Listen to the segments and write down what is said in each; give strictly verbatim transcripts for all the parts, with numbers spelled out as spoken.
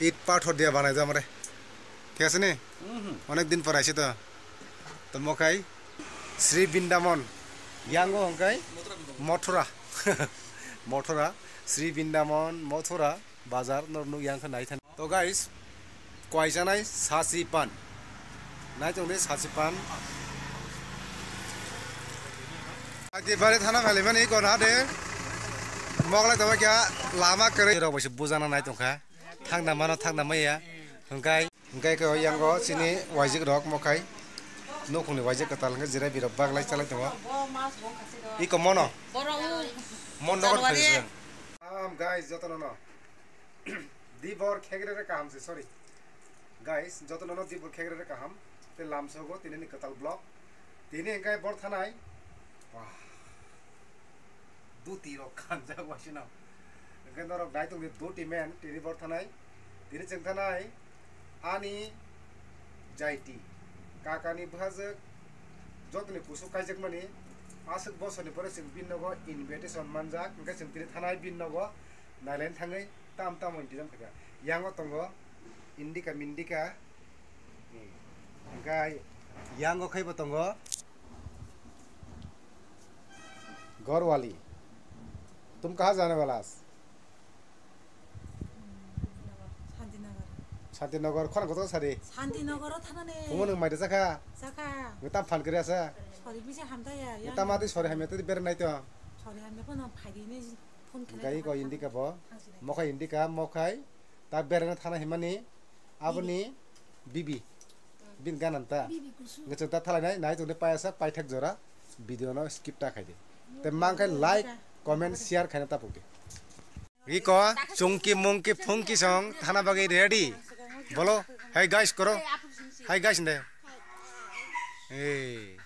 It pathor dia banai jam re. Thik ase ni? Mhm. Onek din por aise to. To mokhai Sri Bindamon. Yango hongkai Mothura. Mothura. Sri Bindamon, Mothura. Bazar no nuk yang khe nai thani. To guys, kwai chanai sachi pan. Nai tong de sachi pan. Ati bare thana phali mani ko na de. Moglai to kya lama kere rok bai se bujana nai tong kha. Thangna mano thangna maya. Hwngkai, hwngkai ko yango chini waijik rok mokhai. Nukhungni waijik kwtal hwnkhe jirai birok baglai chalai tongo. Iko mono. Mon dogon khaiswng. Am guys, jotono no. Dibor khegrere kaham se, sorry. Guys, jotono no dibor khegrere kaham. Te lamsogo tini ni kwtal vlog. Tini hwnkhe bor thanai. Wah. Duti rok kanjak waisino. Hwnkhe norok nai tongdi duti men tini bor thanai. Tini chwng thanai ani jaiti. Kakani bwhajwk jotoni kusuk kaijakmani aswk bosorni pore chwng bini nogo invitation manjak. Hwnkhe chwng tini thanai bini nogo nailaina thangwi tam tamo intijam khaikha. Yango tongo Indika Mindika. Hwnkhe yango khaibo tongo Gorwali. Tum kaha jane wala? Santinagar. Santinagar, khorang kotor sari? Santinagar o thana ne. Kumo nung maida jakha? Jakha. Ngi tam phan kri asa? Sori bisi hamdaya, ya. Ngi tam ati sori hamya tadi bere nai to? Sori hamya ko nang phaidi ne phone khlai. Gai ko Indika bo. Mokhai Indika, mokhai. Ta bere na thana himani. Aboni bibi. Bin ganan ta. Bibi kusu. Ngi chwng ta thalai nai, nai tong de payasa, paithak jora. Video no skip ta khaidi. Te mangkai like, comment, share khaina ta pukdi. Iko, chungki, mungki, phungki song, thana bagwi ready. Bolo, hey guys, koro. Hey guys, nde. Hey,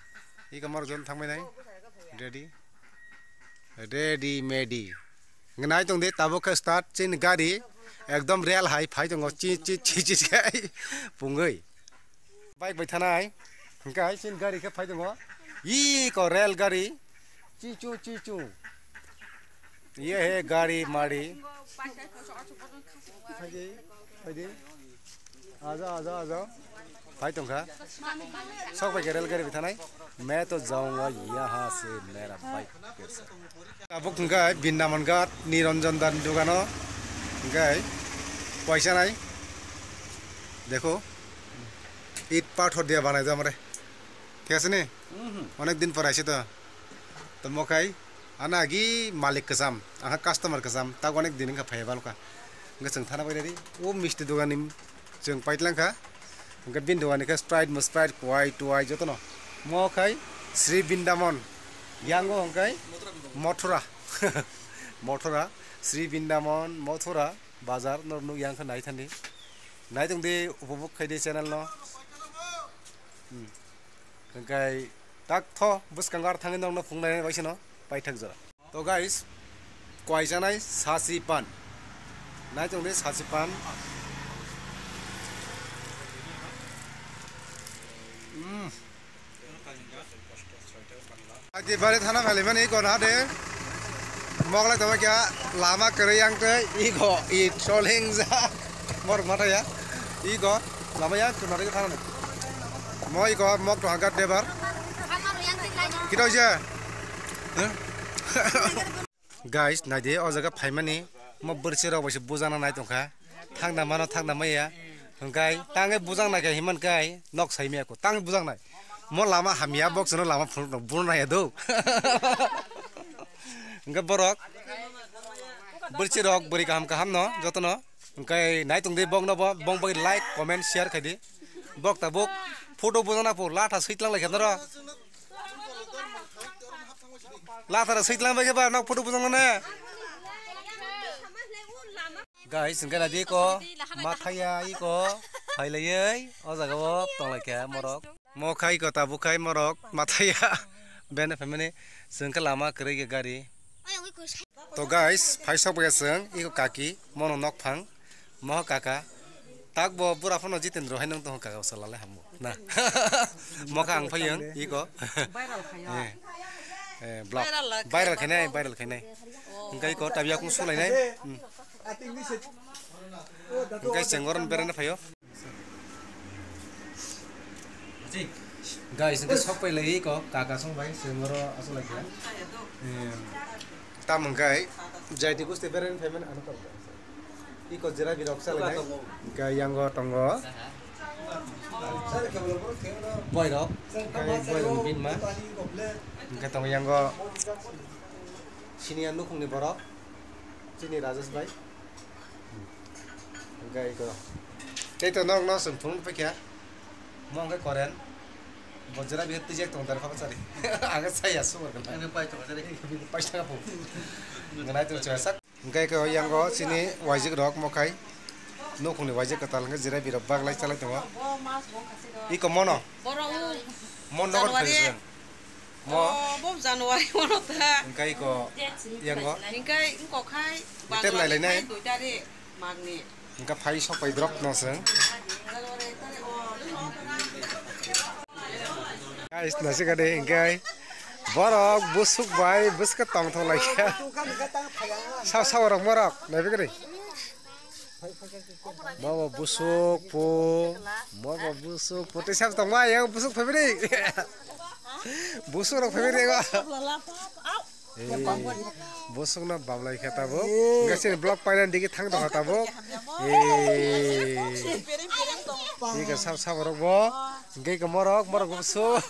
iko mar jon thangbai nai. Ready. Ready, medi. Nai tong de, tabuk khe start, chin gari. Ekdom real hai phai tongo, chi, chi, chi, chi, chi, pungwi. Bike bai thanai, hwnkhe hai chini gari khe phai tongo. Iko rail gari. Chichu, chichu. Ye he gari mari. Phaidi, phaidi. Aja, aja, aja. Phai tongkha. Sok bai khe rail gari bai thanai. Main to jaunga yaha se mera bike ke saath. Tabuk hwnkhe Bindaman Ghat Niranjan Dar ni dogano hwnkhe paisa nai. Dekho. It pathor dia banai jam re. Thik ase ni? Mhm. Onek din por aise to. To mokhai, ana agi malik kwcham, aha customer kwcham, tak onek din wngkha phaiya balokha. Hwnkhe chwng thana bai ready. O misti dogan ni chwng paitlang kha. Hwnkhe bini dogan ni khe Sprite mo Sprite, kwai, twai jotono. Mokhai Sri Bindamon. Yango hwnkhe Mothura. Mothura. Sri Bindamon, Mothura. Bazar no nuk yang kha nai thani. Nai tong di, upobuk khai di channel no. Hmm. Hwnkhe tak tho bwskango ar thangwi nokno phungnai bai sino paithak jora. To guys, kwai chanai sachi pan. Nai tong di sachi pan. Hmm. Ati bare thana phali mani iko na de. Moglai tama kya lama kwrwi yang tei iko i trolling ja. Mor mata ya. Iko lama ya tuna de thana. Mo iko mok to hagat debar. Kita usia. Guys, naidi o jaga phaimani mo bwrchi rok bai se bujana nai tongkha. Thangna mano, thangna maya. Hwnkhe tangwi bujang nai khe himan kai nok sai maya ko. Tangwi bujang nai. Mo lama hamya bok chwngno lama phunuk no bun nai do. Hwnkhe borok bwrchi rok bwrwi kaham kaham no jotono. Hwnkhe nai tong di bok no bo, bong bai like, comment, share khai di. Bok ta bok photo bujang na pho latha switlang lai khe noro. Lathara switlang bai khe ba nok photo bujang mane. Guys, hwnkhe naidi ko mathaya iko phailaiwi o jaga o tonglai kha morok. Mo khai ko tabuk khai morok mathaya bene phaimani chwng khe lama kwrwi khe gari. To guys, phai sok bai chwng iko kaki mono nok phang. Moha kaka, tak bo bura phano Jitendra hai nang tong kaka, salale hamu na. Moka ang phayung iko. Viral khayo. Eh, eh, vlog. Viral khainai, viral khainai. Hwnkhe iko tabiya kung sulai nai. Hmm. Hingke chengoro berana phaio. Guys, hingke sok pai lai ko kaka song bai chengoro asuk lai kha. Em, tam hingke jaiti gusti berana phaiman ano kok. Iko jera birok salai nai. Hingke yango tongo. Boirok. Hingke boirok ni binma. Hingke tongo yango. Sini ang nukhungni borok. Chini Rajesh bai. Hingke iko. Tei to nok no sung phung paikha. Mo hingke koren. Bo jera bi twijak tong dar phaba chari. Ang saya sumar kan. Ani pai to jera. Pai ta phu. Nganai to chaya sak. Hingke ko yango chini waijik rok mokhai. Nukhungni waijik kwtal hingke jera birok baglai chalai tongo. Iko mono. Borok u. Mon nogo January. Mo. Oh, bo January mono ta. Hingke ko yango. Hingke ko khai. Hotel Bangla lai lai nai. Khai dui tarik magni. Hingke phai sok pai drop no seng. January tarik, oh. Guys, nasi kade hingke borok busuk bai buska tong thong lai kha. Sa sa rok morok nai bigri. Mabo busuk po, mabo busuk po. Tei sab tongma yang busuk family. Busuk rok family go. Ei, busuk no bamlai kha tabuk. Gasini block paina digi thang tongkha tabuk. Ei, ega sab sab rok bo. Hingke morok, morok busuk.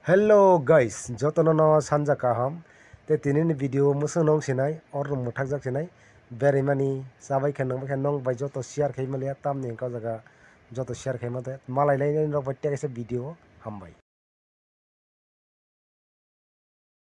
Hello guys, jotono no sanja kaham. Te tini ni video mwswk nong sinai, or mwthakjak sinai. Berimani chabai khe nang bai khe nong bai joto share khai maliya, tamni hwnka o jaga joto share khai mate. Malai lai nai rok bai tei kaisa video hambai.